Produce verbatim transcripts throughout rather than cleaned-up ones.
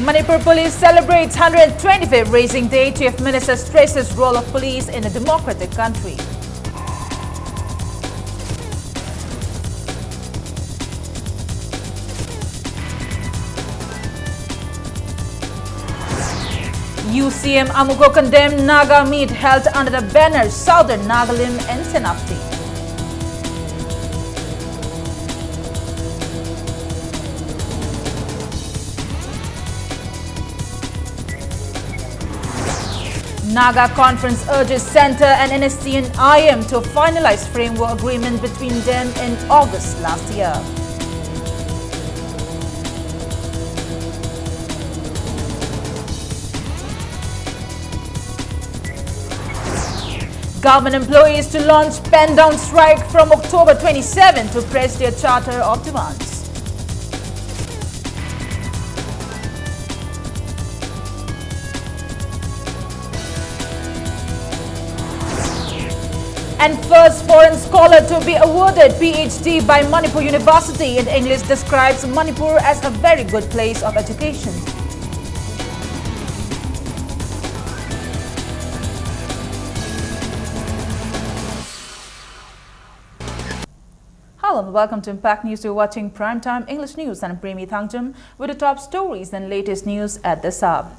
Manipur Police celebrates one hundred twenty-fifth Raising Day. Chief Minister stresses role of police in a democratic country. U C M Amuko condemned Naga meet held under the banner Southern Nagalim and Senapati. Naga Conference urges Centre and N S C N I M to finalise framework agreement between them in August last year. Government employees to launch pen down strike from October twenty-seven to press their charter of demands. And first foreign scholar to be awarded P H D by Manipur University in English describes Manipur as a very good place of education. Hello and welcome to Impact News. You're watching Primetime English News and I'm Premi Thangjam with the top stories and latest news at this hour.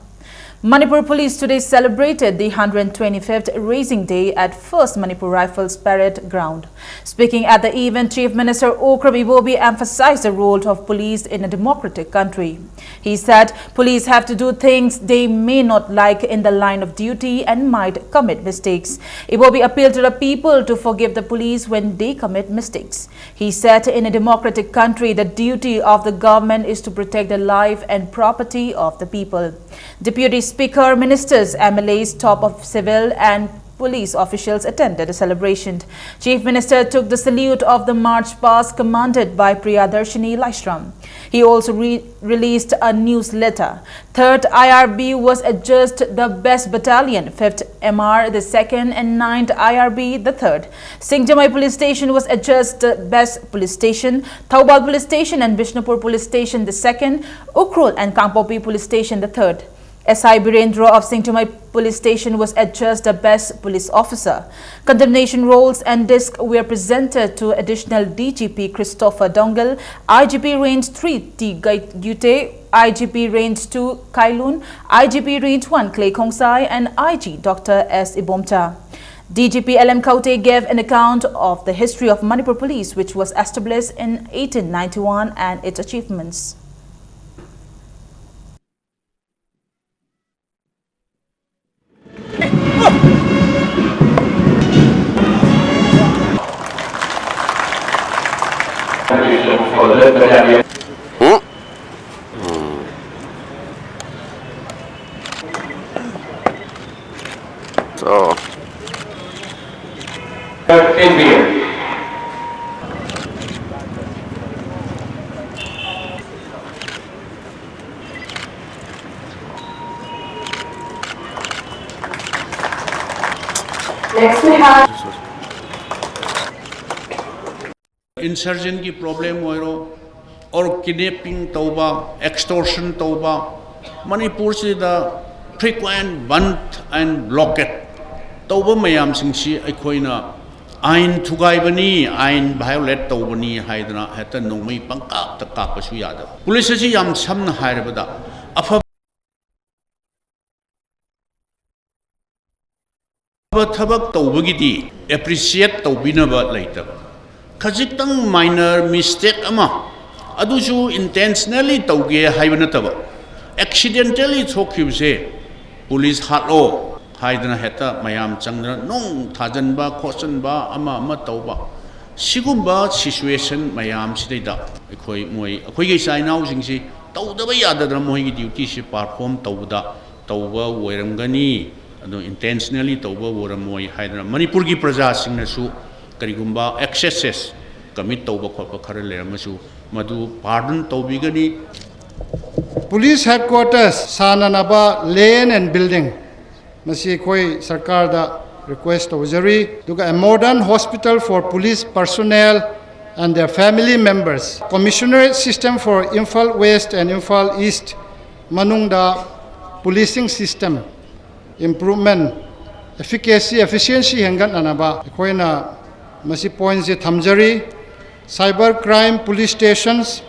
Manipur Police today celebrated the one hundred twenty-fifth Raising Day at First Manipur Rifles Parade Ground. Speaking at the event, Chief Minister Okram Ibobi emphasized the role of police in a democratic country. He said police have to do things they may not like in the line of duty and might commit mistakes. Ibobi appealed to the people to forgive the police when they commit mistakes. He said in a democratic country, the duty of the government is to protect the life and property of the people. Deputy Speaker, ministers, M L As, top of civil and Police officials attended the celebration. Chief Minister took the salute of the march past commanded by Priyadarshini Laishram. He also re- released a newsletter. Third I R B was adjudged the best battalion, fifth M R the second, and ninth I R B the third. Singjamei Police Station was adjudged the best police station, Thoubal Police Station and Bishnupur Police Station the second, Ukhrul and Kangpokpi Police Station the third. S I Birendra of Singjamei Police Station was adjudged the best police officer. Condemnation rolls and discs were presented to Additional D G P Christopher Dongel, I G P Range three T Gai Gyute, I G P Range two Kailun, I G P Range one Clay Khongsai, and I G Doctor S Ibomcha. D G P L M Khaute gave an account of the history of Manipur Police, which was established in eighteen ninety-one, and its achievements. So. Next we have Insurgent ꯀꯤ problem ꯑꯣꯏꯔꯣ, or kidnapping ꯇꯧꯕ, extortion ꯇꯧꯕ, ꯃꯅꯤꯄꯨꯔꯁꯤꯗ frequent bandh and blockade ꯇꯧꯕ ꯃꯌꯥꯝꯁꯤꯡꯁꯤ ꯑꯩꯈꯣꯏꯅ ꯑꯥꯏꯟ ꯊꯨꯒꯥꯏꯕꯅꯤ, ꯑꯥꯏꯟ violate ꯇꯧꯕꯅꯤ ꯍꯥꯏꯗꯅ ꯍꯦꯛꯇ ꯅꯣꯡꯃꯩ ꯄꯪꯀꯥꯞꯇ ꯀꯥꯞꯄꯁꯨ ꯌꯥꯗꯕ꯫ ꯄꯨꯂꯤꯁ ꯑꯁꯤ ꯌꯥꯝ ꯁꯝꯅ ꯍꯥꯏꯔꯕꯗ ꯑꯐꯕ ꯊꯕꯛ ꯇꯧꯕꯒꯤꯗꯤ appreciate ꯇꯧꯕꯤꯅꯕ ꯂꯩꯇꯕ꯫ ꯈꯖꯤꯛꯇꯪ minor mistake ꯑꯃ, ꯑꯗꯨꯁꯨ intentionally ꯇꯧꯒꯦ ꯍꯥꯏꯕ ꯅꯠꯇꯕ, accidentally ꯊꯣꯛꯈꯤꯕꯁꯦ ꯄꯨꯂꯤꯁ ꯍꯥꯠꯂꯣ ꯍꯥꯏꯗꯅ ꯍꯦꯛꯇ ꯃꯌꯥꯝ ꯆꯪꯗꯅ ꯅꯨꯡ ꯊꯥꯖꯤꯟꯕ ꯈꯣꯠꯆꯤꯟꯕ ꯑꯃ ꯑꯃ ꯇꯧꯕ, ꯁꯤꯒꯨꯝꯕ situation ꯃꯌꯥꯝꯁꯤꯗꯩꯗ ꯑꯩꯈꯣꯏ ꯃꯣꯏ ꯑꯩꯈꯣꯏꯒꯤ ꯏꯆꯥ ꯏꯅꯥꯎꯁꯤꯡꯁꯤ ꯇꯧꯗꯕ ꯌꯥꯗꯗꯅ ꯃꯣꯏꯒꯤ duty ꯁꯤ perform ꯇꯧꯕꯗ ꯇꯧꯕ ꯑꯣꯏꯔꯝꯒꯅꯤ꯫ ꯑꯗꯣ ꯏꯟꯇꯦꯟꯁꯅꯦꯂꯤ ꯇꯧꯕ ꯑꯣꯏꯔꯝꯃꯣꯏ ꯍꯥꯏꯗꯅ ꯃꯅꯤꯄꯨꯔꯒꯤ ꯄ꯭ꯔꯖꯥꯁꯤꯡꯅꯁꯨ ꯀꯔꯤꯒꯨꯝꯕ ꯑꯦꯛꯁꯦꯁꯦꯁ ꯀꯃꯤꯠ ꯇꯧꯕ ꯈꯣꯠꯄ ꯈꯔ ꯂꯩꯔꯝꯃꯁꯨ ꯃꯗꯨ ꯄꯥꯔꯗꯟ ꯇꯧꯕꯤꯒꯅꯤ꯫ Police headquarters ꯁꯥꯅꯅꯕ land and building, ꯃꯁꯤ ꯑꯩꯈꯣꯏ ꯁꯔꯀꯥꯔꯗ ꯔꯤꯀ꯭ꯋꯦꯁ ꯇꯧꯖꯔꯤ꯫ ꯑꯗꯨꯒ a modern hospital for police personnel and their family members, commissionerate system for Imphal West and Imphal East ꯃꯅꯨꯡꯗ policing system improvement, efficacy, efficiency ꯍꯦꯟꯒꯠꯅꯅꯕ ꯑꯩꯈꯣꯏꯅ ꯃꯁꯤ ꯄꯣꯏꯟꯁꯦ ꯊꯝꯖꯔꯤ꯫ Cyber crime police stations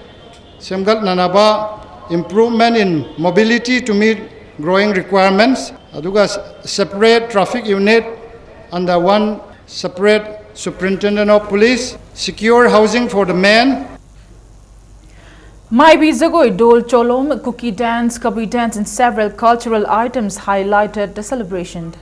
ꯁꯦꯝꯒꯠꯅꯅꯕ, improvement in mobility to meet growing requirements, ꯑꯗꯨꯒ separate traffic unit under one separate superintendent of police, secure housing for the men, Maibi Zagoi, Dol Cholom, Kuki dance, Kabui dance and several cultural items highlighted the celebration.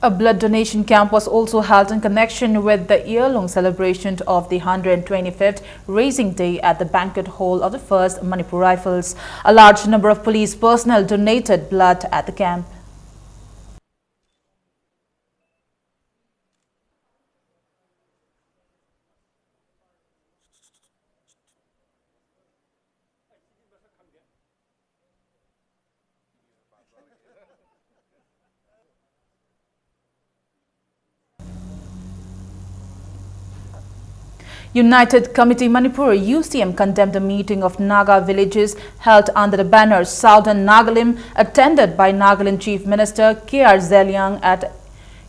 A blood donation camp was also held in connection with the year-long celebration of the hundred twenty-fifth Raising Day at the banquet hall of the First Manipur Rifles. A large number of police personnel donated blood at the camp. United Committee Manipur, U C M, condemned the meeting of Naga villages held under the banner Southern Nagalim, attended by Nagaland Chief Minister K R Zeliang at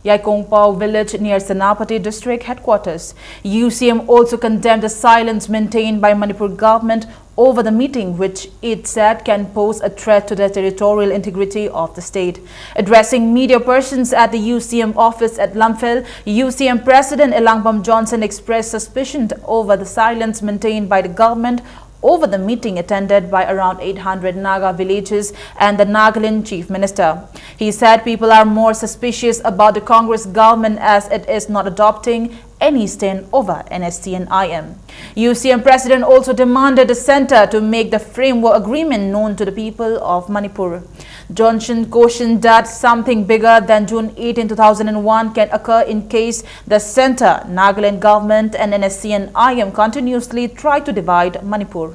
Yaikongpao village near Senapati district headquarters. U C M also condemned the silence maintained by Manipur government over the meeting, which it said can pose a threat to the territorial integrity of the state. Addressing media persons at the U C M office at Lamphel, U C M President Elangbam Johnson expressed suspicion over the silence maintained by the government over the meeting attended by around eight hundred Naga villages and the Nagaland Chief Minister. He said people are more suspicious about the Congress government as it is not adopting any stand over N S C and I M. U C M President also demanded the center to make the framework agreement known to the people of Manipur. Johnson cautioned that something bigger than June eighteen, two thousand one can occur in case the center, Nagaland government and N S C and I M continuously try to divide Manipur.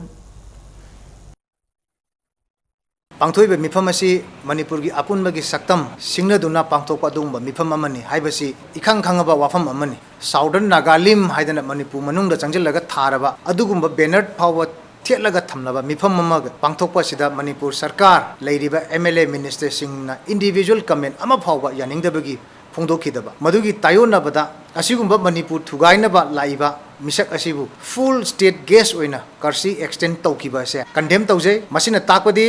ꯄꯥꯡꯊꯣꯛꯏꯕ ꯃꯤꯐꯝ ꯑꯁꯤ ꯃꯅꯤꯄꯨꯔꯒꯤ ꯑꯄꯨꯟꯕꯒꯤ ꯁꯛꯇꯝ ꯁꯤꯡꯅꯗꯨꯅ ꯄꯥꯡꯊꯣꯛꯄ ꯑꯗꯨꯒꯨꯝꯕ ꯃꯤꯐꯝ ꯑꯃꯅꯤ ꯍꯥꯏꯕꯁꯤ ꯏꯈꯪ ꯈꯪꯉꯕ ꯋꯥꯐꯝ ꯑꯃꯅꯤ꯫ Southern Nagalim ꯍꯥꯏꯗꯅ ꯃꯅꯤꯄꯨꯔ ꯃꯅꯨꯡꯗ ꯆꯪꯁꯤꯜꯂꯒ ꯊꯥꯔꯕ ꯑꯗꯨꯒꯨꯝꯕ banner ꯐꯥꯎꯕ ꯊꯦꯠꯂꯒ ꯊꯝꯂꯕ ꯃꯤꯐꯝ ꯑꯃꯒ ꯄꯥꯡꯊꯣꯛꯄ ꯑꯁꯤꯗ ꯃꯅꯤꯄꯨꯔ ꯁꯔꯀꯥꯔ, ꯂꯩꯔꯤꯕ M L A minister ꯁꯤꯡꯅ individual comment ꯑꯃ ꯐꯥꯎꯕ ꯌꯥꯅꯤꯡꯗꯕꯒꯤ ꯐꯣꯡꯗꯣꯛꯈꯤꯗꯕ, ꯃꯗꯨꯒꯤ ꯇꯥꯏꯌꯣꯟꯅꯕꯗ ꯑꯁꯤꯒꯨꯝꯕ ꯃꯅꯤꯄꯨꯔ ꯊꯨꯒꯥꯏꯅꯕ ꯂꯥꯛꯏꯕ ꯃꯤꯁꯛ ꯑꯁꯤꯕꯨ full state guest ꯑꯣꯏꯅ courtesy extend ꯇꯧꯈꯤꯕ ꯑꯁꯦ condemn ꯇꯧꯖꯩ꯫ ꯃꯁꯤꯅ ꯇꯥꯛꯄꯗꯤ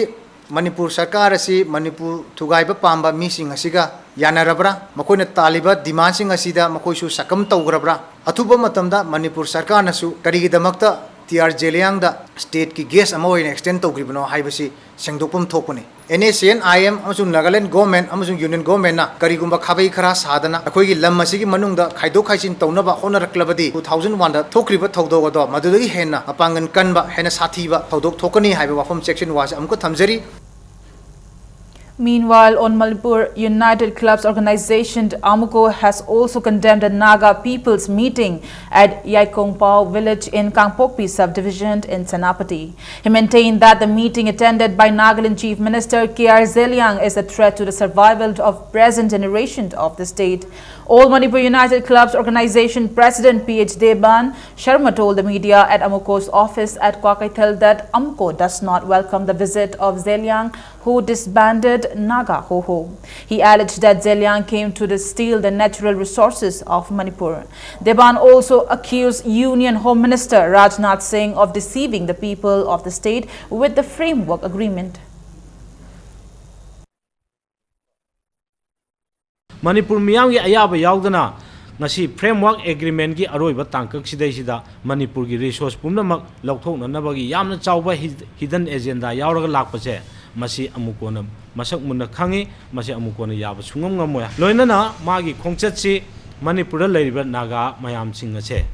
ꯃꯅꯤꯄꯨꯔ ꯁꯔꯀꯥꯔ ꯑꯁꯤ ꯃꯅꯤꯄꯨꯔ ꯊꯨꯒꯥꯏꯕ ꯄꯥꯝꯕ ꯃꯤꯁꯤꯡ ꯑꯁꯤꯒ ꯌꯥꯅꯔꯕ꯭ꯔꯥ? ꯃꯈꯣꯏꯅ ꯇꯥꯜꯂꯤꯕ demandꯁꯤꯡ ꯑꯁꯤꯗ ꯃꯈꯣꯏꯁꯨ ꯁꯛꯀꯝ ꯇꯧꯈ꯭ꯔꯕ꯭ꯔꯥ? ꯑꯊꯨꯕ ꯃꯇꯝꯗ ꯃꯅꯤꯄꯨꯔ ꯁꯔꯀꯥꯔꯅꯁꯨ ꯀꯔꯤꯒꯤꯗꯃꯛꯇ ꯇꯤ ꯑꯥꯔ ꯖꯦꯂꯤꯌꯥꯡꯗ ꯁ꯭ꯇꯦꯠꯀꯤ ꯒꯦꯁ ꯑꯃ ꯑꯣꯏꯅ ꯑꯦꯛꯁꯇꯦꯟ ꯇꯧꯈ꯭ꯔꯤꯕꯅꯣ ꯍꯥꯏꯕꯁꯤ ꯁꯦꯡꯗꯣꯛꯄ ꯑꯃ ꯊꯣꯛꯄꯅꯤ꯫ N S C N I M ꯑꯃꯁꯨꯡ ꯅꯥꯒꯥꯂꯦꯟ ꯒꯣꯔꯃꯦꯟ ꯑꯃꯁꯨꯡ ꯌꯨꯅꯤꯌꯟ ꯒꯣꯔꯃꯦꯟꯅ ꯀꯔꯤꯒꯨꯝꯕ ꯈꯥꯕꯩ ꯈꯔꯥ ꯁꯥꯗꯅ ꯑꯩꯈꯣꯏꯒꯤ ꯂꯝ ꯑꯁꯤꯒꯤ ꯃꯅꯨꯡꯗ ꯈꯥꯏꯗꯣꯛ ꯈꯥꯏꯖꯤꯟ ꯇꯧꯅꯕ ꯍꯣꯠꯅꯔꯛꯂꯕꯗꯤ, ꯇꯨ ꯊꯥꯎꯖꯟ ꯋꯥꯟꯗ ꯊꯣꯛꯈ꯭ꯔꯤꯕ ꯊꯧꯗꯣꯛ ꯑꯗꯣ ꯃꯗꯨꯗꯒꯤ ꯍꯦꯟꯅ ꯃꯄꯥꯡꯒꯜ ꯀꯟꯕ, ꯍꯦꯟꯅ ꯁꯥꯊꯤꯕ ꯊꯧꯗꯣꯛ ꯊꯣꯛꯀꯅꯤ ꯍꯥꯏꯕ ꯋꯥꯐꯝ ꯆꯦꯛꯁꯤꯟ ꯋꯥꯁꯦ ꯑꯃꯨꯛꯀ ꯊꯝꯖꯔꯤ꯫ Meanwhile, on Manipur, United Clubs Organization, AMUCO, has also condemned a Naga people's meeting at Yaikongpao village in Kangpokpi subdivision in Senapati. He maintained that the meeting attended by Nagaland Chief Minister K R Zeliang is a threat to the survival of present generation of the state. All Manipur United Clubs Organization President P H Deban Sharma told the media at AMUCO's office at Kwakeithel that AMUCO does not welcome the visit of Zeliang, who disbanded Naga Hoho. He alleged that Zeliang came to the steal the natural resources of Manipur. Deban also accused Union Home Minister Rajnath Singh of deceiving the people of the state with the framework agreement. Manipur ꯃꯤꯌꯥꯝꯒꯤ ꯑꯌꯥꯕ ꯌꯥꯎꯗꯅ ꯉꯁꯤ framework ꯑꯦꯒ꯭ꯔꯤꯃꯦꯟꯒꯤ ꯑꯔꯣꯏꯕ ꯇꯥꯡꯀꯛ ꯁꯤꯗꯩꯁꯤꯗ ꯃꯅꯤꯄꯨꯔꯒꯤ resources ꯄꯨꯝꯅꯃꯛ ꯂꯧꯊꯣꯛꯅꯅꯕꯒꯤ ꯌꯥꯝꯅ ꯆꯥꯎꯕ ꯍꯤꯗꯟ ꯑꯦꯖꯦꯟꯗꯥ ꯌꯥꯎꯔꯒ ꯂꯥꯛꯄꯁꯦ, ꯃꯁꯤ ꯑꯃꯨꯛ ꯀꯣꯟꯅ ꯃꯁꯛ ꯃꯨꯟꯅ ꯈꯪꯉꯤ꯫ ꯃꯁꯤ ꯑꯃꯨꯛ ꯀꯣꯟꯅ ꯌꯥꯕ ꯁꯨꯡꯉꯝ ꯉꯝꯃꯣꯏ꯫ ꯂꯣꯏꯅꯅ ꯃꯥꯒꯤ ꯈꯣꯡꯆꯠꯁꯤ ꯃꯅꯤꯄꯨꯔꯗ ꯂꯩꯔꯤꯕ ꯅꯥꯒꯥ ꯃꯌꯥꯝꯁꯤꯡ ꯑꯁꯦ,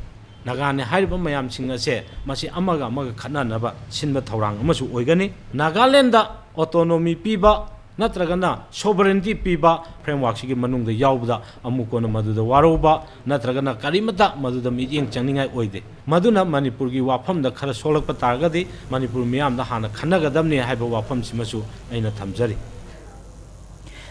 ꯅꯥꯒꯥꯅꯦ ꯍꯥꯏꯔꯤꯕ ꯃꯌꯥꯝꯁꯤꯡ ꯑꯁꯦ, ꯃꯁꯤ ꯑꯃꯒ ꯑꯃꯒ ꯈꯠꯅꯅꯕ ꯁꯤꯟꯕ ꯊꯧꯔꯥꯡ ꯑꯃꯁꯨ ꯑꯣꯏꯒꯅꯤ꯫ ꯅꯥꯒꯥꯂꯦꯟꯗ ꯑꯣꯇꯣꯅꯣꯃꯤ ꯄꯤꯕ ꯅꯠꯇ꯭ꯔꯒꯅ ꯁꯣꯚꯔꯦꯟꯇꯤ ꯄꯤꯕ ꯐ꯭ꯔꯦꯝꯋꯥꯔꯛꯁꯤꯒꯤ ꯃꯅꯨꯡꯗ ꯌꯥꯎꯕꯗ ꯑꯃꯨꯛ ꯀꯣꯟꯅ ꯃꯗꯨꯗ ꯋꯥꯔꯧꯕ ꯅꯠꯇ꯭ꯔꯒꯅ ꯀꯔꯤꯃꯠꯇ ꯃꯗꯨꯗ ꯃꯤꯠꯌꯦꯡ ꯆꯪꯅꯤꯡꯉꯥꯏ ꯑꯣꯏꯗꯦ꯫ ꯃꯗꯨꯅ ꯃꯅꯤꯄꯨꯔꯒꯤ ꯋꯥꯐꯝꯗ ꯈꯔ ꯁꯣꯛꯂꯛꯄ ꯇꯥꯔꯒꯗꯤ ꯃꯅꯤꯄꯨꯔ ꯃꯤꯌꯥꯝꯗ ꯍꯥꯟꯅ ꯈꯟꯅꯒꯗꯕꯅꯤ ꯍꯥꯏꯕ ꯋꯥꯐꯝꯁꯤꯃꯁꯨ ꯑꯩꯅ ꯊꯝꯖꯔꯤ꯫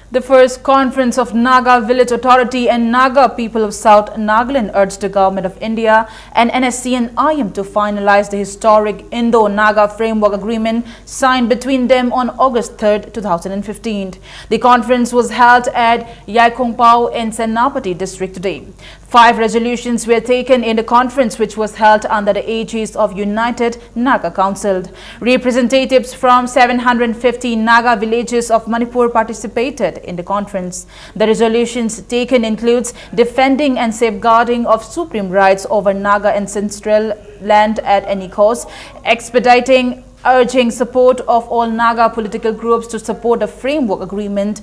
The first conference of Naga Village Authority and Naga people of South Nagaland urged the Government of India and N S C N I M to finalize the historic Indo-Naga Framework Agreement signed between them on August third, two thousand fifteen. The conference was held at Yaikongpao in Senapati district today. Five resolutions were taken in the conference, which was held under the aegis of United Naga Council. Representatives from seven hundred fifty Naga villages of Manipur participated in the conference. The resolutions taken includes defending and safeguarding of supreme rights over Naga ancestral land at any cost, expediting, urging support of all Naga political groups to support the framework agreement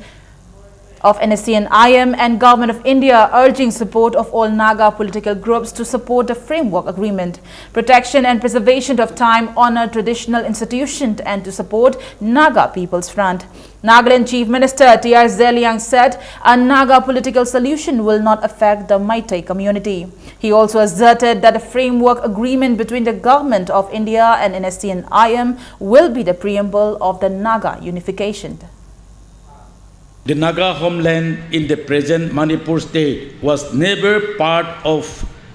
of N S C N I M, and Government of India urging support of all Naga political groups to support the framework agreement, protection and preservation of time-honored traditional institutions, and to support Naga People's Front. Nagaland Chief Minister T R Zeliang said a Naga political solution will not affect the Meitei community. He also asserted that the framework agreement between the Government of India and N S C N I M will be the preamble of the Naga unification. The Naga homeland in the present Manipur state was never part of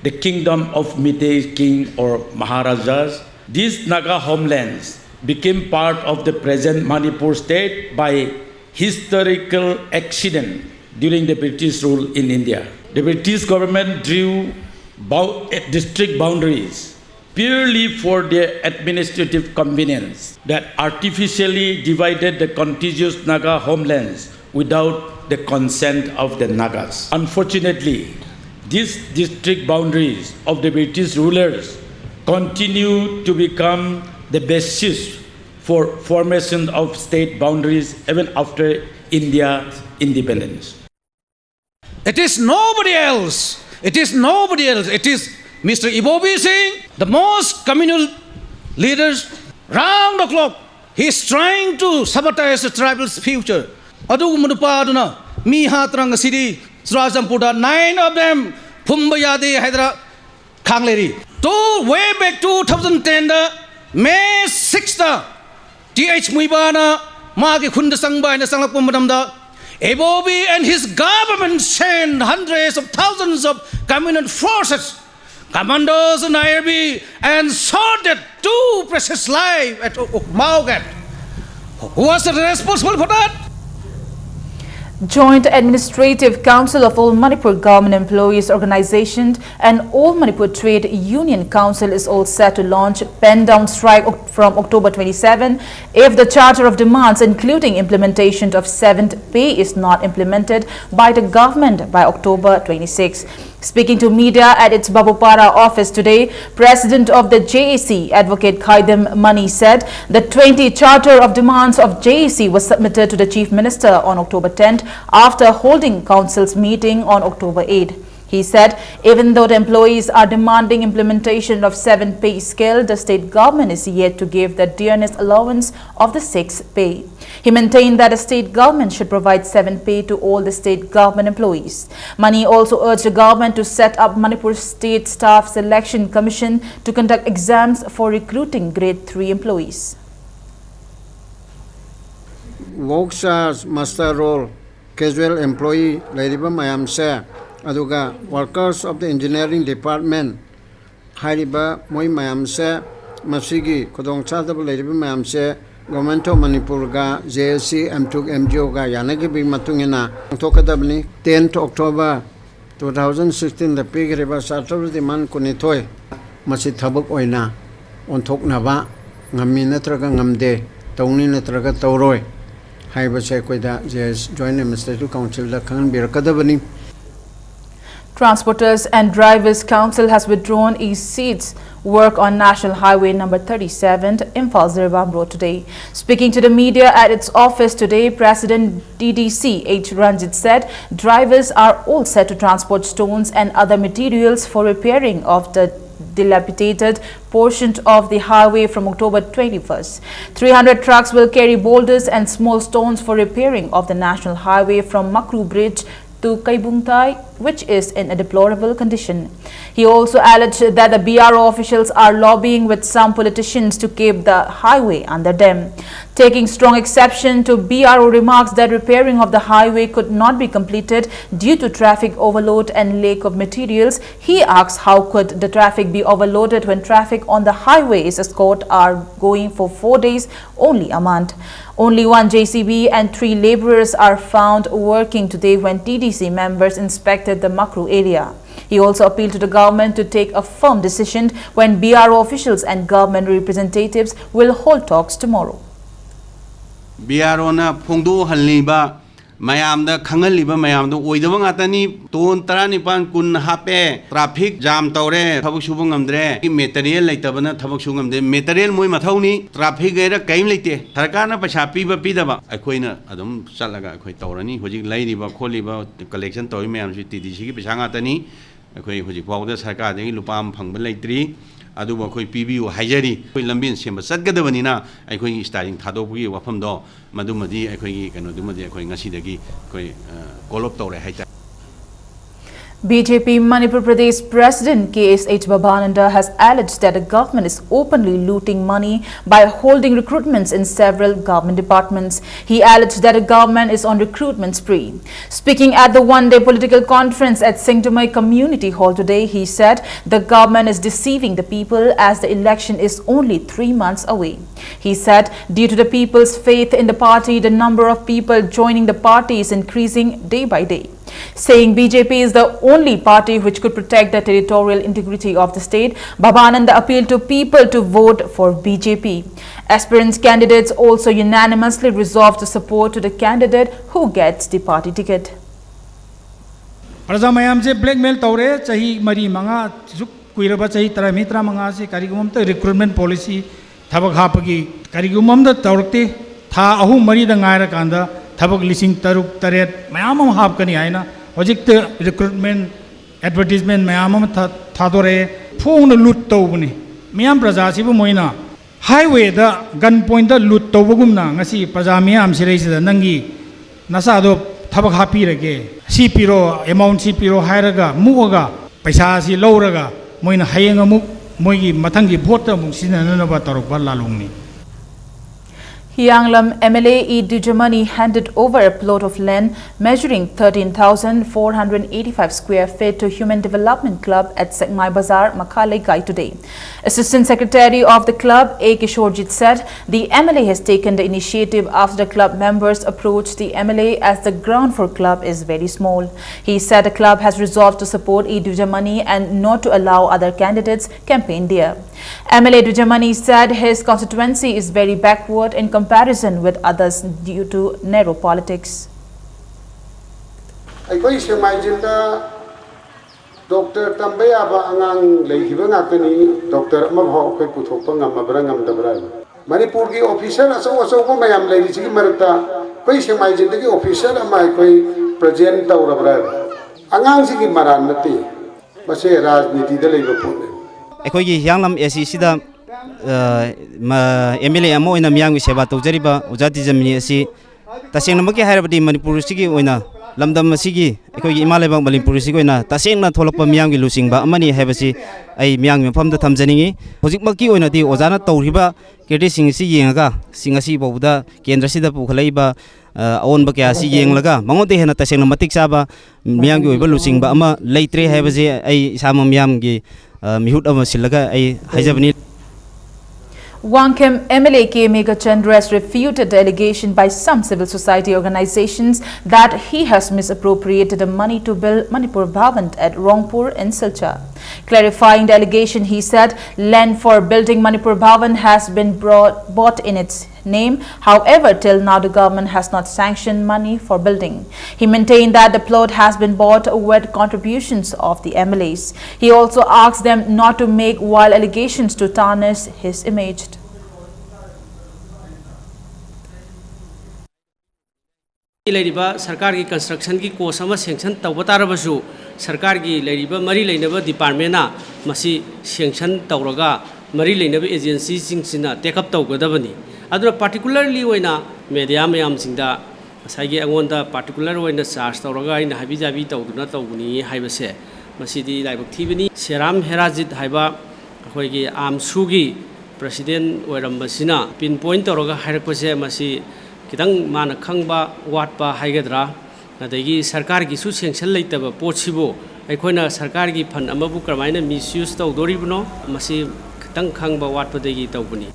the kingdom of Meitei king or Maharajas. These Naga homelands became part of the present Manipur state by historical accident during the British rule in India. The British government drew bou- district boundaries purely for their administrative convenience that artificially divided the contiguous Naga homelands without the consent of the Nagas. Unfortunately, these district boundaries of the British rulers continue to become the basis for formation of state boundaries even after India's independence. It is nobody else. It is nobody else. It is Mister Ibobi Singh, the most communal leaders round the clock. He is trying to sabotage the tribal's future. ꯑꯗꯨꯒꯨꯝꯕ ꯅꯨꯄꯥ ꯑꯗꯨꯅ ꯃꯤ ꯍꯥꯠꯇꯅ ꯉꯁꯤꯗꯤ ꯆꯨꯔꯥꯆꯥꯟꯄꯨꯔꯗ nine of them ꯐꯨꯝꯕ ꯌꯥꯗꯦ ꯍꯥꯏꯗꯅ ꯈꯥꯡ ꯂꯩꯔꯤ꯫ To way back two thousand ten the May six ꯇ T H Muivahꯅ ꯃꯥꯒꯤ ꯈꯨꯟꯗ ꯆꯪꯕ ꯍꯥꯏꯅ ꯆꯪꯂꯛꯄ ꯃꯇꯝꯗ Ibobi and his government sent hundreds of thousands of communal forces, commandos and I R B, and shot at two precious life at Mao Gate. Who was responsible for that? Joint Administrative Council of All Manipur Government Employees Organization and All Manipur Trade Union Council is all set to launch pen down strike oc- from October twenty-seven if the Charter of Demands, including implementation of seventh pay, is not implemented by the government by October twenty-six. Speaking to media at its Babupara office today, President of the J A C, Advocate Khaidem Mani, said the twenty Charter of Demands of J A C was submitted to the Chief Minister on October tenth after holding council's meeting on October eighth. He said even though the employees are demanding implementation of seventh pay scale, the state government is yet to give the dearness allowance of the sixth pay. He maintained that the state government should provide seventh pay to all the state government employees. Mani also urged the government to set up Manipur State Staff Selection Commission to conduct exams for recruiting grade three employees. Work charge, muster roll, casual employee ꯂꯩꯔꯤꯕ ꯃꯌꯥꯝꯁꯦ, ꯑꯗꯨꯒ workers of the engineering department ꯍꯥꯏꯔꯤꯕ ꯃꯣꯏ ꯃꯌꯥꯝꯁꯦ, ꯃꯁꯤꯒꯤ ꯈꯨꯗꯣꯡꯆꯥꯗꯕ ꯂꯩꯔꯤꯕ ꯃꯌꯥꯝꯁꯦ Government of ꯃꯅꯤꯄꯨꯔꯒ, ꯖꯦ ꯑꯦ ꯁꯤ, ꯑꯦꯝ ꯇꯨ ꯑꯦꯝ ꯖꯤ ꯑꯣꯒ ꯌꯥꯅꯈꯤꯕꯒꯤ ꯃꯇꯨꯡ ꯏꯟꯅ ꯄꯥꯡꯊꯣꯛꯀꯗꯕꯅꯤ꯫ Tenth October two thousand sixteen the ꯄꯤꯈ꯭ꯔꯤꯕ Charter of Demand ꯀꯨꯟꯅꯤꯊꯣꯏ, ꯃꯁꯤ ꯊꯕꯛ ꯑꯣꯏꯅ ꯑꯣꯟꯊꯣꯛꯅꯕ ꯉꯝꯃꯤ ꯅꯠꯇ꯭ꯔꯒ ꯉꯝꯗꯦ, ꯇꯧꯅꯤ ꯅꯠꯇ꯭ꯔꯒ ꯇꯧꯔꯣꯏ ꯍꯥꯏꯕꯁꯦ ꯑꯩꯈꯣꯏꯗ J S Joint Administrative Council ꯗ ꯈꯪꯍꯟꯕꯤꯔꯛꯀꯗꯕꯅꯤ꯫ Transporters and Drivers Council has withdrawn its seats work on National Highway number thirty-seven, Imphal Jiribam Road today. Speaking to the media at its office today, President D D C H Ranjit said drivers are all set to transport stones and other materials for repairing of the dilapidated portion of the highway from October twenty-first. Three hundred trucks will carry boulders and small stones for repairing of the national highway from Makru Bridge to Kaibungtai, which is in a deplorable condition. He also alleged that the B R O officials are lobbying with some politicians to keep the highway under them. Taking strong exception to B R O remarks that repairing of the highway could not be completed due to traffic overload and lack of materials, he asks how could the traffic be overloaded when traffic on the highways escort are going for four days, only a month. Only one J C B and three laborers are found working today when T D C members inspected the Makru area. He also appealed to the government to take a firm decision when B R O officials and government representatives will hold talks tomorrow. B R O ꯐꯣꯡꯗꯣꯛꯍꯜꯂꯤꯕ ꯃꯌꯥꯝꯗ ꯈꯪꯍꯜꯂꯤꯕ ꯃꯌꯥꯝꯗꯣ ꯑꯣꯏꯗꯕ ꯉꯥꯛꯇꯅꯤ꯫ Tone ꯇꯔꯥꯅꯤꯄꯥꯟ ꯀꯨꯟ ꯍꯥꯞꯄꯦ, traffic jam ꯇꯧꯔꯦ, ꯊꯕꯛ ꯁꯨꯕ ꯉꯝꯗ꯭ꯔꯦ, ꯃꯦꯇꯔꯤꯌꯦꯜ ꯂꯩꯇꯕꯅ ꯊꯕꯛ ꯁꯨꯕ ꯉꯝꯗꯦ꯫ ꯃꯦꯇꯔꯤꯌꯦꯜ ꯃꯣꯏ ꯃꯊꯧꯅꯤ, ꯇ꯭ꯔꯥꯐꯤꯛ ꯍꯥꯏꯔ ꯀꯔꯤꯝ ꯂꯩꯇꯦ꯫ ꯁꯔꯀꯥꯔꯅ ꯄꯩꯁꯥ ꯄꯤꯕ ꯄꯤꯗꯕ ꯑꯩꯈꯣꯏꯅ ꯑꯗꯨꯝ ꯆꯠꯂꯒ ꯑꯩꯈꯣꯏ ꯇꯧꯔꯅꯤ꯫ ꯍꯧꯖꯤꯛ ꯂꯩꯔꯤꯕ ꯈꯣꯠꯂꯤꯕ ꯀꯂꯦꯛꯁꯟ ꯇꯧꯔꯤ ꯃꯌꯥꯝꯁꯤ ꯇꯤ ꯗꯤ ꯁꯤꯒꯤ ꯄꯩꯁꯥ ꯉꯥꯛꯇꯅꯤ꯫ ꯑꯩꯈꯣꯏ ꯍꯧꯖꯤꯛ ꯐꯥꯎꯕꯗ ꯁꯔꯀꯥꯔꯗꯒꯤ ꯂꯨꯄꯥ ꯑꯃ ꯐꯪꯕ ꯂꯩꯇ꯭ꯔꯤ꯫ ꯑꯗꯨꯕꯨ ꯑꯩꯈꯣꯏ ꯄꯤꯕꯤꯌꯨ ꯍꯥꯏꯖꯔꯤ꯫ ꯑꯩꯈꯣꯏ ꯂꯝꯕꯦꯟ ꯁꯦꯝꯕ ꯆꯠꯀꯗꯕꯅꯤꯅ ꯑꯩꯈꯣꯏꯒꯤ ꯏꯁꯇꯥꯏꯔꯤꯡ ꯊꯥꯗꯣꯛꯄꯒꯤ ꯋꯥꯐꯝꯗꯣ, ꯃꯗꯨꯃꯗꯤ ꯑꯩꯈꯣꯏꯒꯤ ꯀꯩꯅꯣꯗꯨꯃꯗꯤ ꯑꯩꯈꯣꯏ ꯉꯁꯤꯗꯒꯤ ꯑꯩꯈꯣꯏ, ꯑ, call up ꯇꯧꯔꯦ ꯍꯥꯏꯇꯥꯔꯦ꯫ B J P Manipur Pradesh President K S H Bhabananda has alleged that the government is openly looting money by holding recruitments in several government departments. He alleged that the government is on recruitment spree. Speaking at the one-day political conference at Singtamai Community Hall today, he said the government is deceiving the people as the election is only three months away. He said, due to the people's faith in the party, the number of people joining the party is increasing day by day. Saying B J P is the only party which could protect the territorial integrity of the state, Bhabananda appealed to people to vote for B J P. Aspirant candidates also unanimously resolved to support to the candidate who gets the party ticket. ꯄ꯭ꯔꯖꯥ ꯃꯌꯥꯝꯁꯦ blackmail ꯇꯧꯔꯦ꯫ ꯆꯍꯤ ꯃꯔꯤ ꯃꯉꯥ ꯁꯨꯛ ꯀꯨꯏꯔꯕ, ꯆꯍꯤ ꯇꯔꯥꯃꯔꯤ ꯇꯔꯥꯃꯉꯥꯁꯤ ꯀꯔꯤꯒꯨꯝꯕ ꯑꯝꯇ ꯔꯤꯀ꯭ꯔꯨꯠꯃꯦꯟ ꯄꯣꯂꯤꯁꯤ, ꯊꯕꯛ ꯍꯥꯞꯄꯒꯤ ꯀꯔꯤꯒꯨꯝꯕ ꯑꯝꯇ ꯇꯧꯔꯛꯇꯦ꯫ ꯊꯥ ꯑꯍꯨꯝ ꯃꯔꯤꯗ ꯉꯥꯏꯔꯀꯥꯟꯗ ꯊꯕꯛ ꯂꯤꯁꯤꯡ ꯇꯔꯨꯛ ꯇꯔꯦꯠ ꯃꯌꯥꯝ ꯑꯃ ꯍꯥꯞꯀꯅꯤ ꯍꯥꯏꯅ ꯍꯧꯖꯤꯛꯇ ꯔꯤꯀ꯭ꯔꯨꯠꯃꯦꯟ ꯑꯦꯗꯚꯔꯇꯤꯁꯃꯦꯟ ꯃꯌꯥꯝ ꯑꯃ ꯊꯥ- ꯊꯥꯗꯣꯔꯛꯑꯦ꯫ ꯐꯣꯡꯅ ꯂꯨꯠ ꯇꯧꯕꯅꯤ꯫ ꯃꯤꯌꯥꯝ ꯄ꯭ꯔꯖꯥꯁꯤꯕꯨ ꯃꯣꯏꯅ ꯍꯥꯏꯋꯦꯗ ꯒꯟ ꯄꯣꯏꯟꯗ ꯂꯨꯠ ꯇꯧꯕꯒꯨꯝꯅ ꯉꯁꯤ ꯄ꯭ꯔꯖꯥ ꯃꯤꯌꯥꯝꯁꯤꯗꯩꯁꯤꯗ ꯅꯪꯒꯤ ꯅꯆꯥꯗꯣ ꯊꯕꯛ ꯍꯥꯞꯄꯤꯔꯒꯦ, ꯁꯤ ꯄꯤꯔꯣ, ꯑꯦꯃꯥꯎꯟ ꯁꯤ ꯄꯤꯔꯣ ꯍꯥꯏꯔꯒ ꯃꯨꯛꯑꯒ ꯄꯩꯁꯥ ꯑꯁꯤ ꯂꯧꯔꯒ ꯃꯣꯏꯅ ꯍꯌꯦꯡ ꯑꯃꯨꯛ ꯃꯣꯏꯒꯤ ꯃꯊꯪꯒꯤ ꯚꯣꯠꯇ ꯑꯃꯨꯛ ꯁꯤꯖꯤꯟꯅꯅꯕ ꯇꯧꯔꯛꯄ ꯂꯥꯂꯣꯡꯅꯤ꯫ Hianglam M L A E Dujamani handed over a plot of land measuring thirteen thousand four hundred eighty-five square feet to Human Development Club at Sekmai Bazar, Makhaleikai today. Assistant Secretary of the club, A Kishorjit, said the M L A has taken the initiative after the club members approached the M L A as the ground for club is very small. He said the club has resolved to support E Dujamani and not to allow other candidates campaign there. M L A Dujamani said his constituency is very backward in comparison with others due to narrow politics. ꯑꯩꯈꯣꯏ ꯁꯦꯛꯃꯥꯏꯖꯤꯟꯗ doctor ꯇꯝꯕ ꯌꯥꯕ ꯑꯉꯥꯡ ꯂꯩꯈꯤꯕ ꯉꯥꯛꯇꯅꯤ꯫ Doctor ꯑꯃꯐꯥꯎ ꯑꯩꯈꯣꯏ ꯄꯨꯊꯣꯛꯄ ꯉꯝꯃꯕ꯭ꯔꯥ ꯉꯝꯗꯕ꯭ꯔꯥ ꯍꯥꯏꯕ꯫ ꯃꯅꯤꯄꯨꯔꯒꯤ ꯑꯣꯐꯤꯁꯔ ꯑꯆꯧ ꯑꯆꯧꯕ ꯃꯌꯥꯝ ꯂꯩꯔꯤꯁꯤꯒꯤ ꯃꯔꯛꯇ ꯑꯩꯈꯣꯏ ꯁꯦꯛꯃꯥꯏꯖꯤꯟꯗꯒꯤ ꯑꯣꯐꯤꯁꯔ ꯑꯃ ꯑꯩꯈꯣꯏ ꯄ꯭ꯔꯖꯦꯟ ꯇꯧꯔꯕ꯭ꯔꯥ ꯍꯥꯏꯕ꯫ ꯑꯉꯥꯡꯁꯤꯒꯤ ꯃꯔꯥꯟ ꯅꯠꯇꯦ, ꯃꯁꯦ ꯔꯥꯖꯅꯤꯇꯤꯗ ꯂꯩꯕ ꯄꯣꯠꯅꯤ꯫ ꯑꯩꯈꯣꯏꯒꯤ ꯍꯤꯌꯥꯡꯂꯝ ꯑꯦ ꯁꯤꯁꯤꯗ ꯑꯦꯝ ꯑꯦꯜ ꯑꯦ ꯑꯃ ꯑꯣꯏꯅ ꯃꯤꯌꯥꯝꯒꯤ ꯁꯦꯕꯥ ꯇꯧꯖꯔꯤꯕ ꯑꯣꯖꯥ ꯗꯤꯖꯃꯤꯅꯤ ꯑꯁꯤ ꯇꯁꯦꯡꯅꯃꯛꯀꯤ ꯍꯥꯏꯔꯕꯗꯤ ꯃꯅꯤꯄꯨꯔ ꯑꯁꯤꯒꯤ ꯑꯣꯏꯅ, ꯂꯝꯗꯝ ꯑꯁꯤꯒꯤ, ꯑꯩꯈꯣꯏꯒꯤ ꯏꯃꯥ ꯂꯩꯕꯥꯛ ꯃꯅꯤꯄꯨꯔ ꯑꯁꯤꯒꯤ ꯑꯣꯏꯅ ꯇꯁꯦꯡꯅ ꯊꯣꯛꯂꯛꯄ ꯃꯤꯌꯥꯝꯒꯤ ꯂꯨꯆꯤꯡꯕ ꯑꯃꯅꯤ ꯍꯥꯏꯕꯁꯤ ꯑꯩ ꯃꯤꯌꯥꯝꯒꯤ ꯃꯐꯝꯗ ꯊꯝꯖꯅꯤꯡꯏ꯫ ꯍꯧꯖꯤꯛꯃꯛꯀꯤ ꯑꯣꯏꯅꯗꯤ ꯑꯣꯖꯥꯅ ꯇꯧꯔꯤꯕ ꯀꯤꯔꯇꯤꯁꯤꯡ ꯑꯁꯤ ꯌꯦꯡꯉꯒ, ꯁꯤ ꯉꯁꯤ ꯐꯥꯎꯕꯗ ꯀꯦꯟꯗ꯭ꯔꯁꯤꯗ ꯄꯨꯈꯠꯂꯛꯏꯕ ꯑ, ꯑꯑꯣꯟꯕ ꯀꯌꯥ ꯑꯁꯤ ꯌꯦꯡꯂꯒ ꯃꯉꯣꯟꯗ ꯍꯦꯟꯅ ꯇꯁꯦꯡꯅ ꯃꯇꯤꯛ ꯆꯥꯕ ꯃꯤꯌꯥꯝꯒꯤ ꯑꯣꯏꯕ ꯂꯨꯆꯤꯡꯕ ꯑꯃ ꯂꯩꯇ꯭ꯔꯦ ꯍꯥꯏꯕꯁꯦ ꯑꯩ ꯏꯁꯥꯃꯛ ꯃꯤꯌꯥꯝꯒꯤ, ꯑ, ꯃꯤꯍꯨꯠ ꯑꯃ ꯁꯤꯜꯂꯒ ꯑꯩ ꯍꯥꯏꯖꯕꯅꯤ꯫ Wangkhem M L A K M A Gachandra has refuted the allegation by some civil society organizations that he has misappropriated the money to build Manipur Bhavan at Rongpur in Silchar. Clarifying the allegation, he said land for building Manipur Bhavan has been brought, bought in its name. However, till now the government has not sanctioned money for building. He maintained that the plot has been bought with contributions of the M L As. He also asked them not to make wild allegations to tarnish his image. ꯂꯩꯔꯤꯕ ꯁꯔꯀꯥꯔꯒꯤ ꯀꯟꯁꯇ꯭ꯔꯛꯁꯟꯒꯤ ꯀꯣꯁ ꯑꯃ sanction ꯇꯧꯕ ꯇꯥꯔꯕꯁꯨ, ꯁꯔꯀꯥꯔꯒꯤ ꯂꯩꯔꯤꯕ ꯃꯔꯤ ꯂꯩꯅꯕ ꯗꯤꯄꯥꯔꯠꯃꯦꯟꯅ ꯃꯁꯤ ꯁꯦꯡꯁꯟ ꯇꯧꯔꯒ ꯃꯔꯤ ꯂꯩꯅꯕ ꯑꯦꯖꯦꯟꯁꯤꯁꯤꯡꯁꯤꯅ ꯇꯦꯛ ꯑꯞ ꯇꯧꯒꯗꯕꯅꯤ꯫ ꯑꯗꯨꯅ ꯄꯥꯔꯇꯤꯀꯨꯂꯔꯂꯤ ꯑꯣꯏꯅ ꯃꯦꯗꯤꯌꯥ ꯃꯌꯥꯝꯁꯤꯡꯗ ꯉꯁꯥꯏꯒꯤ ꯑꯩꯉꯣꯟꯗ ꯄꯥꯔꯇꯤꯀꯨꯂꯔ ꯑꯣꯏꯅ ꯆꯥꯔꯖ ꯇꯧꯔꯒ ꯑꯩꯅ ꯍꯥꯏꯕꯤ ꯖꯥꯕꯤ ꯇꯧꯗꯨꯅ ꯇꯧꯕꯅꯤ ꯍꯥꯏꯕꯁꯦ, ꯃꯁꯤꯗꯤ ꯂꯥꯏꯕꯛ ꯊꯤꯕꯅꯤ꯫ ꯁꯦꯔꯥꯝ ꯍꯦꯔꯥꯖꯤꯠ ꯍꯥꯏꯕ ꯑꯩꯈꯣꯏꯒꯤ ꯑꯥꯝꯁꯨꯒꯤ ꯄ꯭ꯔꯁꯤꯗꯦꯟ ꯑꯣꯏꯔꯝꯕꯁꯤꯅ ꯄꯤꯟ ꯄꯣꯏꯟ ꯇꯧꯔꯒ ꯍꯥꯏꯔꯛꯄꯁꯦ, ꯃꯁꯤ ꯈꯤꯇꯪ ꯃꯥꯅ ꯈꯪꯕ ꯋꯥꯠꯄ ꯍꯥꯏꯒꯗ꯭ꯔꯥ, ꯑꯗꯒꯤ ꯁꯔꯀꯥꯔꯒꯤꯁꯨ ꯁꯦꯡꯁꯟ ꯂꯩꯇꯕ ꯄꯣꯠꯁꯤꯕꯨ ꯑꯩꯈꯣꯏꯅ ꯁꯔꯀꯥꯔꯒꯤ ꯐꯟ ꯑꯃꯕꯨ ꯀꯔꯝꯍꯥꯏꯅ ꯃꯤꯁꯌꯨꯁ ꯇꯧꯗꯣꯔꯤꯕꯅꯣ, ꯃꯁꯤ ꯈꯤꯇꯪ ꯈꯪꯕ ꯋꯥꯠꯄꯗꯒꯤ ꯇꯧꯕꯅꯤ꯫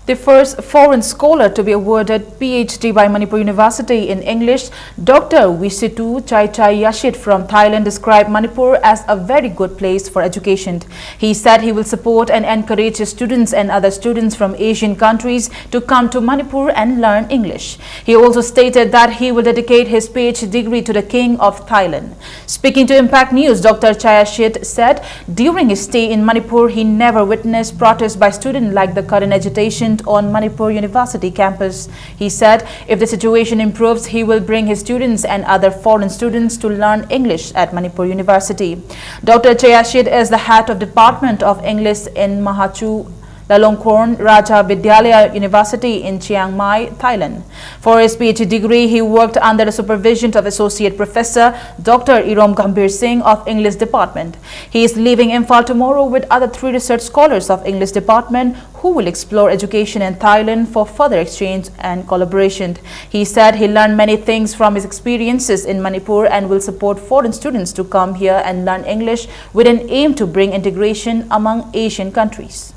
The first foreign scholar to be awarded P H D by Manipur University in English, Doctor Wisitu Chaichai Yashit from Thailand described Manipur as a very good place for education. He said he will support and encourage students and other students from Asian countries to come to Manipur and learn English. He also stated that he will dedicate his P H D degree to the King of Thailand. Speaking to Impact News, Doctor Chayashit said during his stay in Manipur, he never witnessed protests by students like the current agitation on Manipur University campus. He said if the situation improves, he will bring his students and other foreign students to learn English at Manipur University. Doctor Chayashit is the head of Department of English in Mahachu Lalongkorn Raja Vidyalaya University in Chiang Mai, Thailand. For his P H D degree, he worked under the supervision of Associate Professor Doctor Irom Gambhir Singh of English Department. He is leaving Imphal tomorrow with other three research scholars of English Department who will explore education in Thailand for further exchange and collaboration. He said he learned many things from his experiences in Manipur and will support foreign students to come here and learn English with an aim to bring integration among Asian countries.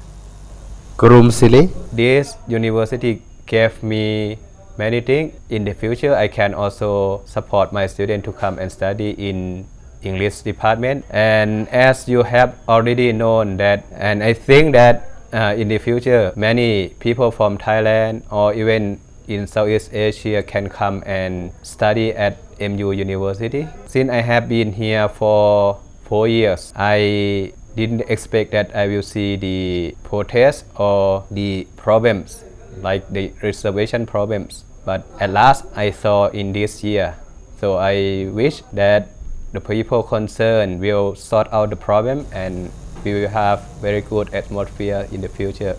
Kurum Sili. This university gave me many things. In the future, I can also support my students to come and study in English department. And as you have already known that, and I think that uh, in the future, many people from Thailand or even in Southeast Asia can come and study at M U University. Since I have been here for four years, I didn't expect that I will see the protests or the problems, like the reservation problems. But at last, I saw in this year. So I wish that the people concerned will sort out the problem and we will have very good atmosphere in the future.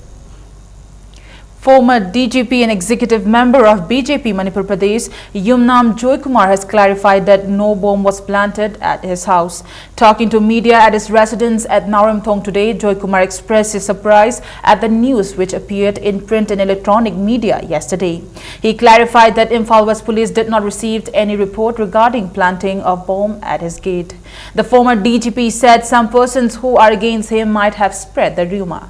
Former D G P and executive member of B J P Manipur Pradesh, Yumnam Joykumar, has clarified that no bomb was planted at his house. Talking to media at his residence at Naramthong today, Joykumar expressed his surprise at the news which appeared in print and electronic media yesterday. He clarified that Imphal West Police did not receive any report regarding planting of bomb at his gate. The former D G P said some persons who are against him might have spread the rumor.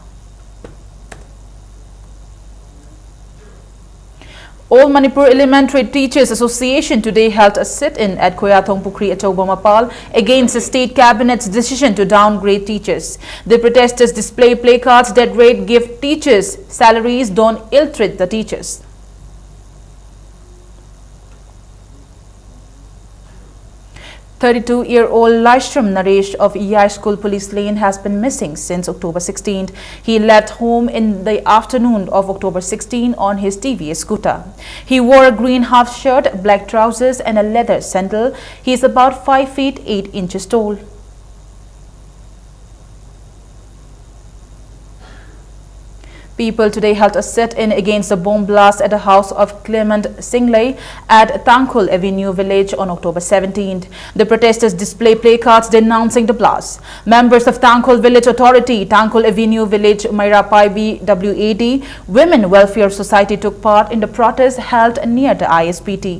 All Manipur Elementary Teachers Association today held a sit-in at Khoyathong Pukhri Achobamapal against the state cabinet's decision to downgrade teachers. The protesters display placards that read, "Give teachers salaries, don't ill-treat the teachers." Thirty-two-year-old Laishram Naresh of Yai School Police Lane has been missing since October sixteenth. He left home in the afternoon of October sixteenth on his T V S scooter. He wore a green half shirt, black trousers, and a leather sandal. He is about five feet eight inches tall. People today held a sit-in against the bomb blast at the house of Clement Singlei at Tangkhul Avenue Village on October seventeenth. The protesters display placards denouncing the blast. Members of Tangkhul Village Authority, Tangkhul Avenue Village Maira Paibi W A D, Women Welfare Society took part in the protest held near the I S P T.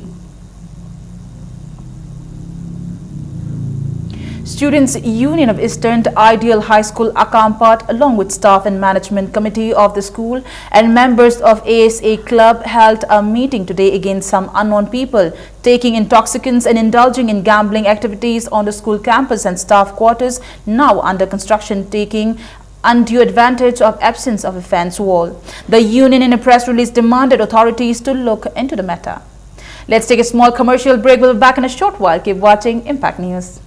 Students Union of Eastern Ideal High School Akampat, along with staff and management committee of the school and members of A S A club, held a meeting today against some unknown people taking intoxicants and indulging in gambling activities on the school campus and staff quarters, now under construction, taking undue advantage of absence of a fence wall. The union in a press release demanded authorities to look into the matter. Let's take a small commercial break. We'll be back in a short while. Keep watching Impact News.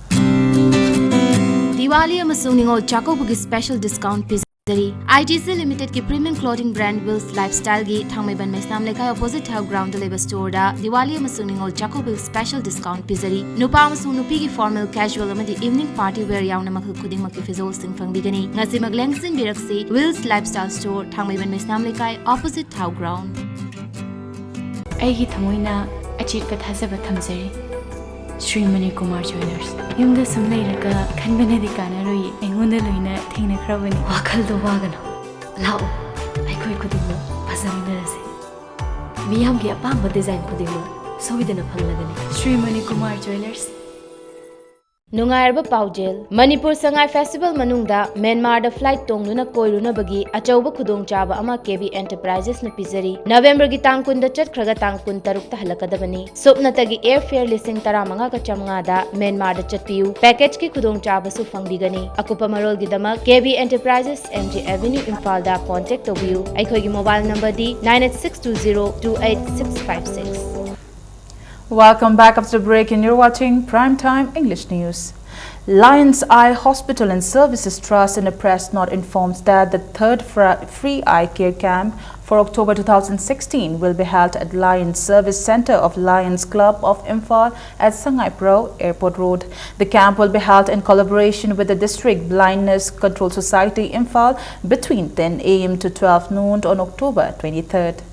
Diwali ꯑꯃꯁꯨꯡ ꯅꯤꯉꯣꯜ ꯆꯥꯛꯀꯧꯕꯒꯤ special discount ꯄꯤꯖ ꯄꯤꯖꯔꯤ꯫ ITC Limited ꯀꯤ premium clothing brand Wills Lifestyle ꯒꯤ ꯊꯥꯡꯃꯩꯕꯟ ꯃꯩꯁꯅꯥꯝ ꯂꯩꯀꯥꯏ opposite ꯊꯥꯎ ground ꯗ ꯂꯩꯕ store ꯗ ꯗꯤꯋꯥꯂꯤ ꯑꯃꯁꯨꯡ ꯅꯤꯉꯣꯜ ꯆꯥꯛꯀꯧꯕꯒꯤ special discount ꯄꯤꯖꯔꯤ꯫ ꯅꯨꯄꯥ ꯑꯃꯁꯨꯡ ꯅꯨꯄꯤꯒꯤ formal, casual ꯑꯃꯗꯤ evening party wear ꯌꯥꯎꯅ ꯃꯈꯜ ꯈꯨꯗꯤꯡꯃꯛꯀꯤ ꯐꯤꯖꯣꯜꯁꯤꯡ ꯐꯪꯕꯤꯒꯅꯤ꯫ ꯉꯁꯤꯃꯛ ꯂꯦꯡꯁꯤꯟꯕꯤꯔꯛꯁꯤ Wills Lifestyle Store, ꯊꯥꯡꯃꯩꯕꯟ ꯃꯩꯁꯅꯥꯝ ꯂꯩꯀꯥꯏ, opposite ꯊꯥꯎ ground꯫ ꯑꯩꯒꯤ ꯊꯃꯣꯏꯅ ꯑꯆꯦꯠꯄ ꯊꯥꯖꯕ ꯊꯝꯖꯔꯤ꯫ ꯁ꯭ꯔꯤ ꯃꯅꯤꯀꯨꯃꯥꯔ ꯖ꯭ꯋꯦꯂꯔꯁ꯫ ꯌꯨꯝꯗ ꯁꯨꯝ ꯂꯩꯔꯒ ꯈꯟꯕꯅꯗꯤ ꯀꯥꯟꯅꯔꯣꯏꯌꯦ꯫ ꯑꯩꯉꯣꯟꯗ ꯂꯣꯏꯅ ꯊꯦꯡꯅꯈ꯭ꯔꯕꯅꯤ꯫ ꯋꯥꯈꯜꯗꯣ ꯋꯥꯒꯅꯨ꯫ ꯂꯥꯛꯑꯣ, ꯑꯩꯈꯣꯏ ꯈꯨꯗꯤꯡꯃꯛ ꯐꯖꯃꯤꯟꯅꯔꯁꯦ꯫ ꯃꯤꯌꯥꯝꯒꯤ ꯑꯄꯥꯝꯕ design ꯈꯨꯗꯤꯡꯃꯛ ꯁꯣꯏꯗꯅ ꯐꯪꯂꯒꯅꯤ꯫ ꯁ꯭ꯔꯤ ꯃꯅꯤꯀꯨꯃꯥꯔ ꯖ꯭ꯋꯦꯂꯔꯁ꯫ ꯅꯨꯡꯉꯥꯏꯔꯕ ꯄꯥꯎꯖꯦꯜ, ꯃꯅꯤꯄꯨꯔ ꯁꯉꯥꯏ festival ꯃꯅꯨꯡꯗ ꯃ꯭ꯌꯥꯟꯃꯥꯔꯗ flight ꯇꯣꯡꯗꯨꯅ ꯀꯣꯏꯔꯨꯅꯕꯒꯤ ꯑꯆꯧꯕ ꯈꯨꯗꯣꯡꯆꯥꯕ ꯑꯃ KB Enterprises ꯅ ꯄꯤꯖꯔꯤ꯫ ꯅꯕꯦꯝꯕꯔꯒꯤ ꯇꯥꯡ ꯀꯨꯟꯗ ꯆꯠꯈ꯭ꯔꯒ ꯇꯥꯡ ꯀꯨꯟꯇꯔꯨꯛꯇ ꯍꯜꯂꯛꯀꯗꯕꯅꯤ꯫ ꯁꯨꯞꯅꯇꯒꯤ airfare ꯂꯤꯁꯤꯡ ꯇꯔꯥꯃꯉꯥꯒ ꯆꯥꯝꯃꯉꯥꯗ ꯃ꯭ꯌꯥꯟꯃꯥꯔꯗ ꯆꯠꯄꯤꯌꯨ꯫ Package ꯀꯤ ꯈꯨꯗꯣꯡꯆꯥꯕꯁꯨ ꯐꯪꯕꯤꯒꯅꯤ꯫ ꯑꯀꯨꯞꯄ ꯃꯔꯣꯜꯒꯤꯗꯃꯛ KB Enterprises, MG Avenue, ꯏꯝꯐꯥꯜꯗ contact ꯇꯧꯕꯤꯌꯨ꯫ ꯑꯩꯈꯣꯏꯒꯤ mobile number D nine eight six two zero two eight six five six꯫ Welcome back after the break, and you're watching Prime Time English News. Lion's Eye Hospital and Services Trust in a press note informs that the third fra- free eye care camp for October two thousand sixteen will be held at Lions Service Center of Lions Club of Imphal at Sangaipro Airport Road. The camp will be held in collaboration with the District Blindness Control Society Imphal between ten a m to twelve noon on October twenty-third.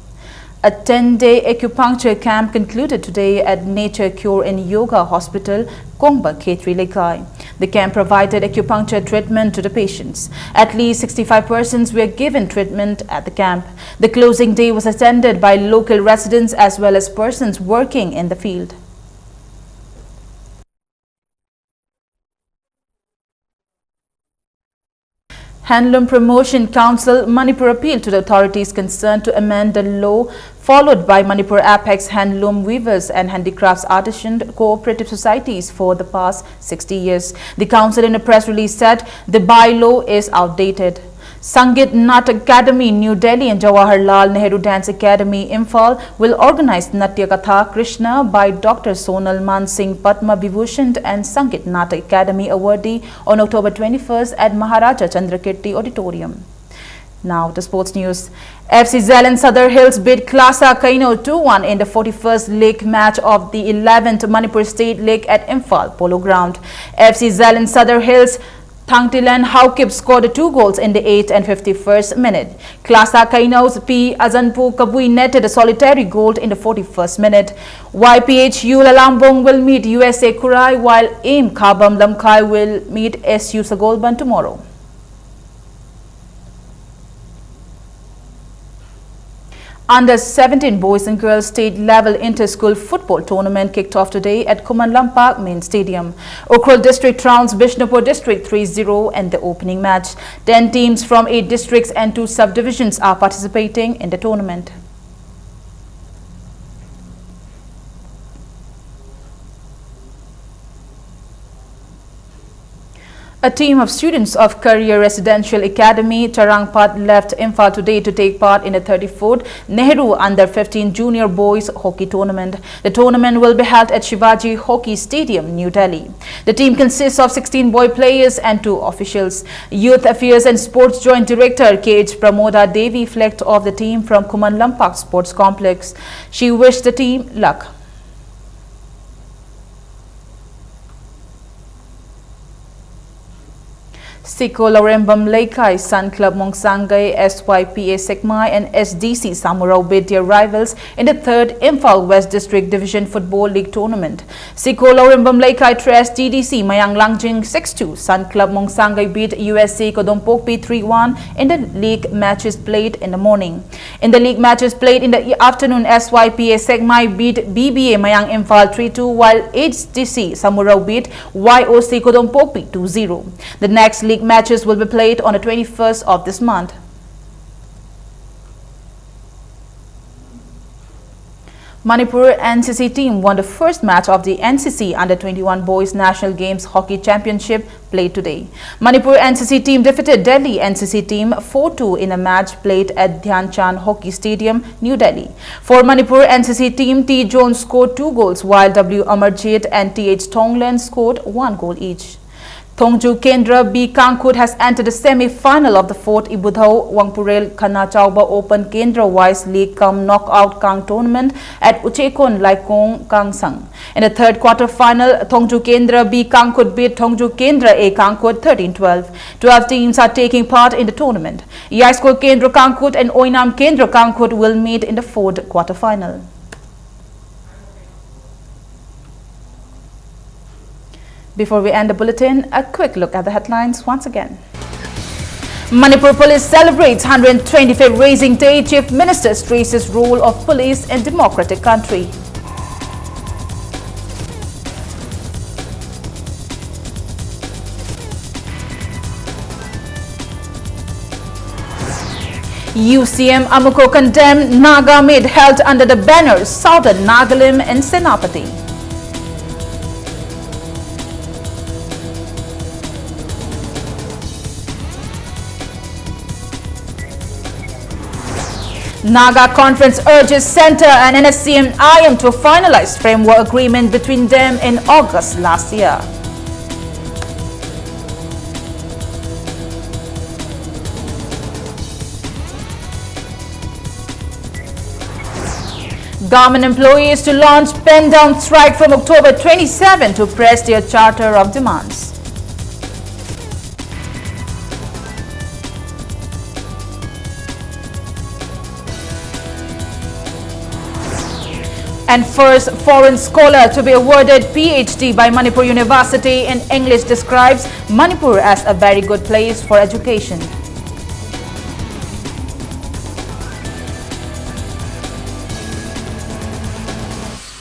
A ten-day acupuncture camp concluded today at Nature Cure and Yoga Hospital, Kongba Khetri Lekai. The camp provided acupuncture treatment to the patients. At least sixty-five persons were given treatment at the camp. The closing day was attended by local residents as well as persons working in the field. Handloom Promotion Council Manipur appealed to the authorities concerned to amend the law followed by Manipur Apex Handloom Weavers and Handicrafts Artisan Cooperative Societies for the past sixty years. The council, in a press release, said the bylaw is outdated. Sangeet Natak Academy, New Delhi and Jawaharlal Nehru Dance Academy, Imphal will organize Natya Katha Krishna by Doctor Sonal Mansingh, Padma Vibhushan and Sangeet Natak Academy awardee on October twenty-first at Maharaja Chandrakirti Auditorium. Now, the sports news. F C Zalen Sadar Hills beat Klasa Kaino two one in the forty-first league match of the eleventh Manipur State League at Imphal Polo Ground. F C Zalen Sadar Hills Thangtilan Haokip scored two goals in the eighth and fifty-first minute. Klasa Kaino's P Azanpu Kabui netted a solitary goal in the forty-first minute. Y P H U Lalambong will meet U S A Kurai, while Aim Khabam Lamkai will meet S U Sagolban tomorrow. Under seventeen boys and girls state level inter-school football tournament kicked off today at Khuman Lampak main stadium. Ukhrul district trounced Bishnupur district three zero in the opening match. Ten teams from eight districts and two subdivisions are participating in the tournament. A team of students of Career Residential Academy, Charangpat, left Imphal today to take part in the thirty-fourth Nehru Under fifteen Junior Boys Hockey Tournament. The tournament will be held at Shivaji Hockey Stadium, New Delhi. The team consists of sixteen boy players and two officials. Youth Affairs and Sports Joint Director K H Pramoda Devi flagged off the team from Khuman Lampak Sports Complex. She wished the team luck. Siko Laurembam Leikai, Sun Club Mongsangai, S Y P A Sekmai and S D C Samurao beat their rivals in the third Imphal West District Division Football League Tournament. Siko Laurembam Leikai thrashed T D C Mayang Langjing six two, Sun Club Mongsangai beat U S A Kodompokpi three one in the league matches played in the morning. In the league matches played in the e- afternoon, S Y P A Sekmai beat B B A Mayang Imphal three two, while H D C Samurao beat Y O C Kodompokpi two zero. The next league matches will be played on the twenty-first of this month. Manipur N C C team won the first match of the N C C Under twenty-one Boys National Games Hockey Championship played today. Manipur N C C team defeated Delhi N C C team four two in a match played at Dhyan Chand Hockey Stadium, New Delhi. For Manipur N C C team, T Jones scored two goals, while W Amarjit and T H Thonglen scored one goal each. Thongju Kendra B Kangkhut has entered the semi-final of the fourth Ibudhau Wangpurel Khana Chauba Open Kendra Wise League cum Knockout Kang tournament at Uchekon Laikong Kangsang. In the third quarter-final, Thongju Kendra B Kangkhut beat Thongju Kendra A Kangkhut thirteen twelve. Twelve teams are taking part in the tournament. Yaisko Kendra Kangkhut and Oinam Kendra Kangkhut will meet in the fourth quarter-final. Before we end the bulletin, a quick look at the headlines once again. Manipur Police celebrates one hundred twenty-fifth Raising Day, Chief Minister stresses role of police in democratic country. U C M Amuko condemned Naga meet held under the banner Southern Nagalim in Senapati. Naga Conference urges Centre and N S C M I M to finalize framework agreement between them in August last year. Government employees to launch pen down strike from October twenty-seven to press their charter of demands. And first foreign scholar to be awarded P H D by Manipur University in English describes Manipur as a very good place for education.